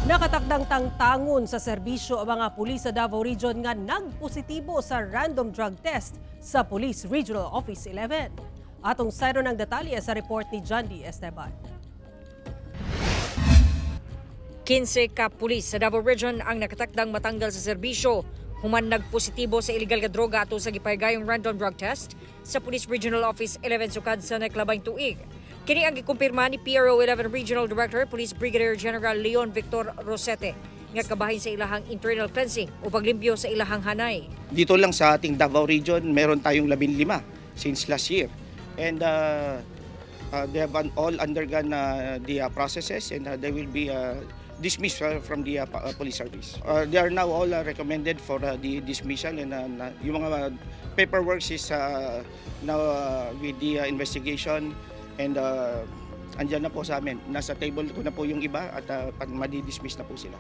Nakatakdang tangtangon sa serbisyo ang mga pulis sa Davao Region nga nagpositibo sa random drug test sa Police Regional Office 11. Atong sayron ang detalye sa report ni John D. Esteban. 15 ka pulis sa Davao Region ang nakatakdang matanggal sa serbisyo human nagpositibo sa illegal nga droga ato sa gipahigayong random drug test sa Police Regional Office 11 sukad sa nakalabay tuig. Kini ang gikumpirma ni PRO 11 Regional Director Police Brigadier General Leon Victor Rosete nga kabahin sa ilahang internal cleansing o paglimpyo sa ilahang hanay. Dito lang sa ating Davao Region, meron tayong 15 since last year. And they have all undergone the processes and they will be dismissed from the police service. They are now all recommended for the dismissal and yung mga paperwork is now with the investigation and andyan na po sa amin. Nasa table ko na po yung iba at madi-dismiss na po sila.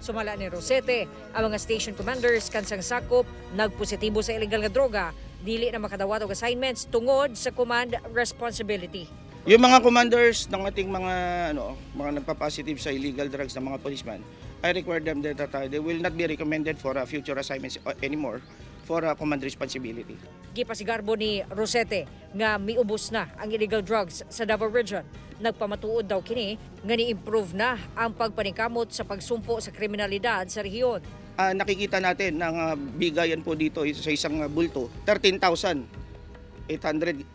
Sumala ni Rosete, ang mga station commanders kansang sakop nagpositibo sa illegal nga droga, dili na makadawat og assignments tungod sa command responsibility. Yung mga commanders ng ating mga ano, mga nagpa-positive sa illegal drugs ng mga policeman, I require them that they will not be recommended for future assignments anymore for command responsibility. Gipasigarbo ni Rosete nga miubos na ang illegal drugs sa Davao Region. Nagpamatuod daw kini nga ni-improve na ang pagpaningkamot sa pagsumpo sa kriminalidad sa rehiyon. Nakikita natin ng bigayan po dito sa isang bulto, 13,800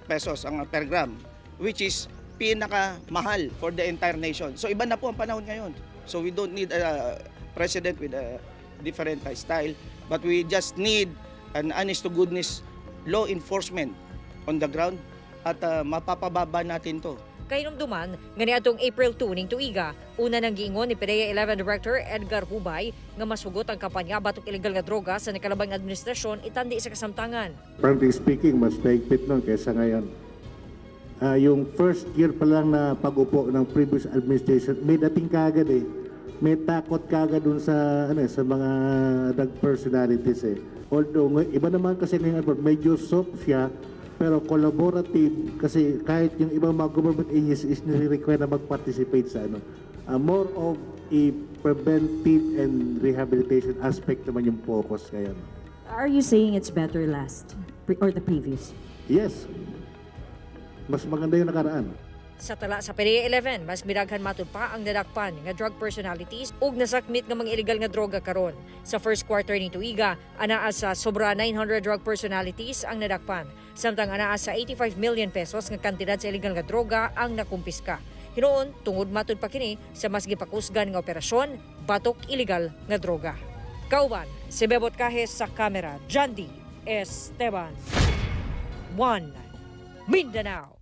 pesos ang per gram, which is pinakamahal for the entire nation. So iba na po ang panahon ngayon. So we don't need a president with a different style, but we just need an honest to goodness law enforcement on the ground at mapapababa natin to. Kahinumduman nga niadtong April 2 ning tuiga, una nang giingon ni PDEA 11 Director Edgar Hubay nga masugot ang kampanya batok illegal nga droga sa nakalabay administrasyon itandi sa kasamtangan. Frankly speaking, mas mahigpit nun kaysa ngayon. Yung first year pa lang na pag-upo ng previous administration, may dating kaagad eh. May takot kaagad dun sa, ano, eh, sa mga drug personalities eh. Although, iba naman kasi ngayon, medyo soft siya, pero collaborative kasi kahit yung ibang mga government agencies is nire-require na mag-participate sa ano. More of a preventive and rehabilitation aspect naman yung focus ngayon. Are you saying it's better last or the previous? Yes. Mas maganda yung nakaraan. Sa tala sa PDEA 11, mas midaghan matud pa ang nadakpan nga drug personalities ug nasakmit nga mga illegal nga droga karon. Sa first quarter ni tuiga, anaa sa sobra 900 drug personalities ang nadakpan, samtang anaa sa 85 million pesos nga kantidad sa illegal nga droga ang nakumpiska. Hinuon, tungod matud pa kini sa mas gipakusgan nga operasyon batok illegal nga droga. Kauban, si Bebot Cajes sa kamera, Jandy Esteban. 1 Mindanao.